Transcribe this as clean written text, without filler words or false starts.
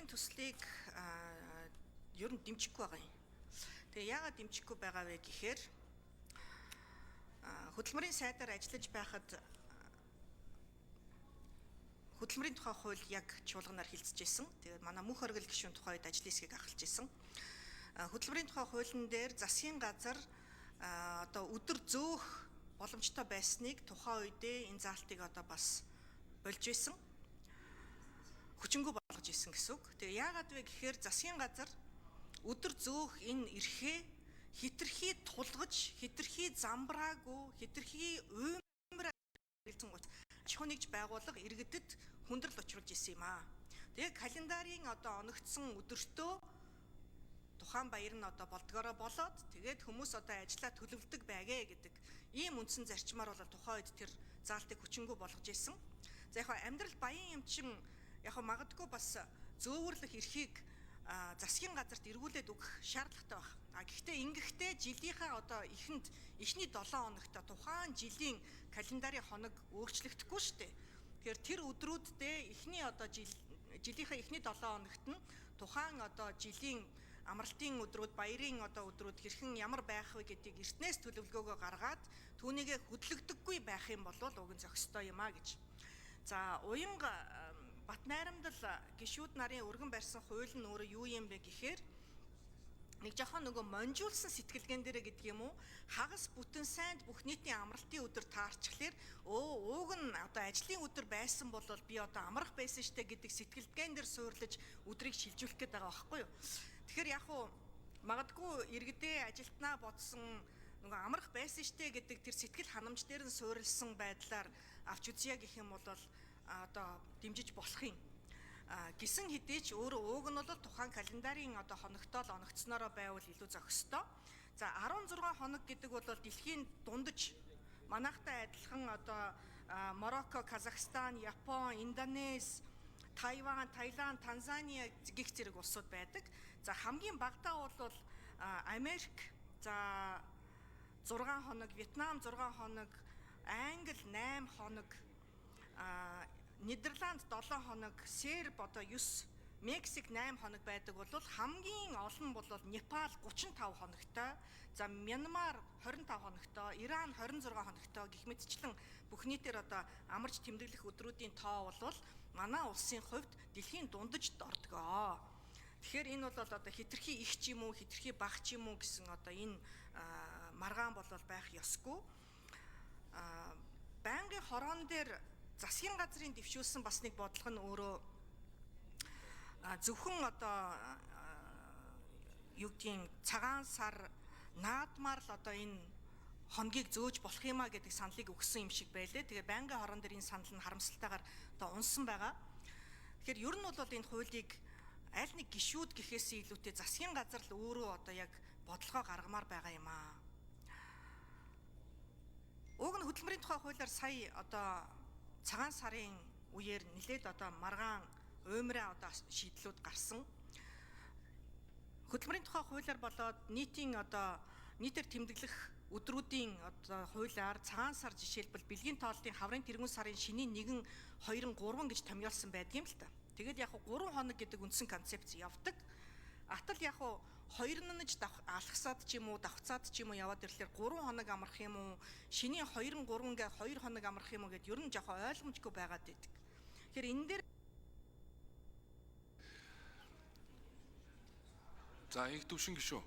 хуулийн төслийг ер нь дэмжихгүй байгаа юм. Тэгээ яагаад дэмжихгүй байгаа вэ гэхээр хөдөлмөрийн сайдаар ажиллаж байхад хөдөлмөрийн тухай хууль яг чуулганаар хилцэж исэн. Тэгээд манай мөнх оргил гишүүн тухай үед ажлын хэсгийг ахалж исэн. Хөдөлмөрийн тухай хуулийн дээр засгийн газар одоо өдөр зөөх боломжтой байсныг тухайн үедээ энэ заалтыг одоо бас болж исэн. Хүчингү болгож исэн гэсэн үг. Тэгээ яагаад вэ гэхээр засгийн газар өдөр зөөх энэ эрхээ хитрхи тулгаж, хитрхи замбраагүй, хитрхи уймраа хэрэгцэн гут аж ахуй нэгж байгууллага иргэдэд хүндрэл учруулж исэн юм аа. Тэгээ календарын одоо оногдсон өдөртөө тухайн баяр нь одоо болдгоороо болоод тэгээд хүмүүс одоо ажиллаа төлөвлөдөг байгээ гэдэг ийм үндсэн зарчмаар бол тухайн үед тэр заалтыг хүчингү болгож исэн. За яг амьдрал баян юм чин яг магадгүй бас зөөвөрлөх эрхийг засгийн газарт эргүүлээд өгөх шаардлагатай байх. А гэхдээ ингэхдээ жилийнхаа одоо эхэнд эхний 7 хоногт тухайн жилийн календарын хоног өөрчлөгдөхгүй шүү дээ. Тэгэхээр тэр өдрүүддээ эхний одоо жилийнхаа эхний 7 хоногт нь тухайн одоо жилийн амралтын өдрүүд, баярын одоо өдрүүд хэрхэн ямар байх вэ гэдгийг эртнээс төлөвлөгөөгөө гаргаад түүнийгээ хөдлөгдөггүй байх юм бол уг нь зохистой юм а гэж. За уянга Бат найрамдал гишүүд нарын өргөн барьсан хууль нь өөрөө юу юм бэ гэхээр нэг жоохон нөгөө монжуулсан сэтгэлгээн дээрэ гэдэг юм уу, хагас бүтэн сайнд бүх нийтийн амралтын өдөр таарчхлаар ууг нь одоо ажлын өдөр байсан бол би одоо амрах байсан штэ гэдэг сэтгэлгээн дээр суурлаж өдрийг шилжүүлэх гээд байгаа байхгүй юу. Тэгэхээр яг уу магадгүй иргэдээ ажилтнаа бодсон нөгөө амрах байсан штэ гэдэг тэр сэтгэл ханамж дээр нь суурилсан байдлаар авч үзье гэх юм бол одоо дэмжиж болох юм. Гисэн хэдий ч өөрөө ууг нь бол тухайн календарын одоо хоногтоо л оногцсноороо байвал илүү зохистой. За 16 хоног гэдэг бол дэлхийн дундаж манайхтай адилхан одоо Марокко, Казахстан, Япон, Индонез, Тайван, Таиланд, Танзания гих зэрэг улсууд байдаг. За хамгийн багадаа бол Америк за 6 хоног, Вьетнам 6 хоног, Англи 8 хоног, Нидерланд 7 хоног, Серб одоо 9, Мексик 8 хоног байдаг бол хамгийн олон бол Непал 35 хоногтой, за Мянмар 25 хоногтой, Иран 26 хоногтой гэх мэтчлэн бүх нийтээр одоо амарч тэмдэглэх өдрүүдийн тоо бол манай улсын хувьд дэлхийн дундажд ордог. Тэгэхээр энэ бол одоо хитрхи их ч юм уу, хитрхи бага ч юм уу гэсэн одоо энэ маргаан бол байх ёсгүй. Байнгын хороон дээр засгийн газрын дэвшүүлсэн бас нэг бодлого нь өөрөө зөвхөн одоо юу гэдгийг цагаан сар наадмаар л одоо энэ хоногийг зөөж болох юм а гэдэг саналыг өгсөн юм шиг байлээ. Тэгээ байнгын хорон дээр энэ санал нь харамсалтайгаар одоо унсан байгаа. Тэгэхээр ер нь бол энэ хуулийг аль нэг гишүүд гэхээс илүүтэй засгийн газар л өөрөө одоо яг бодлогоо гаргамаар байгаа юм аа. Уг нь хөдөлмөрийн тухай хуулиар сая одоо цагаан сарын үеэр нэлээд одоо маргаан уймраа одоо шийдлүүд гарсан. Хөдөлмөрийн тухай хуулиар болоод нийтийн одоо нийтээр тэмдэглэх өдрүүдийн одоо хуулиар цагаан сар жишээлбэл бэлгийн тооллын хаврын тэргүүн сарын шинийн 1, 2, 3 гэж томьёолсон байдаг юм л та. Тэгээд яг 3 хоног гэдэг үндсэн концепц явдаг. Атал яг 2 нэнэж алхасаад ч юм уу давхцаад ч юм уу яваад ирлээр 3 хоног амрах юм уу, шинийн 2 3 гээ 2 хоног амрах юм уу гэд ер нь жоохон ойлгомжгүй байгаад байдаг. Тэгэхээр энэ дээр За их төвшин гişүү.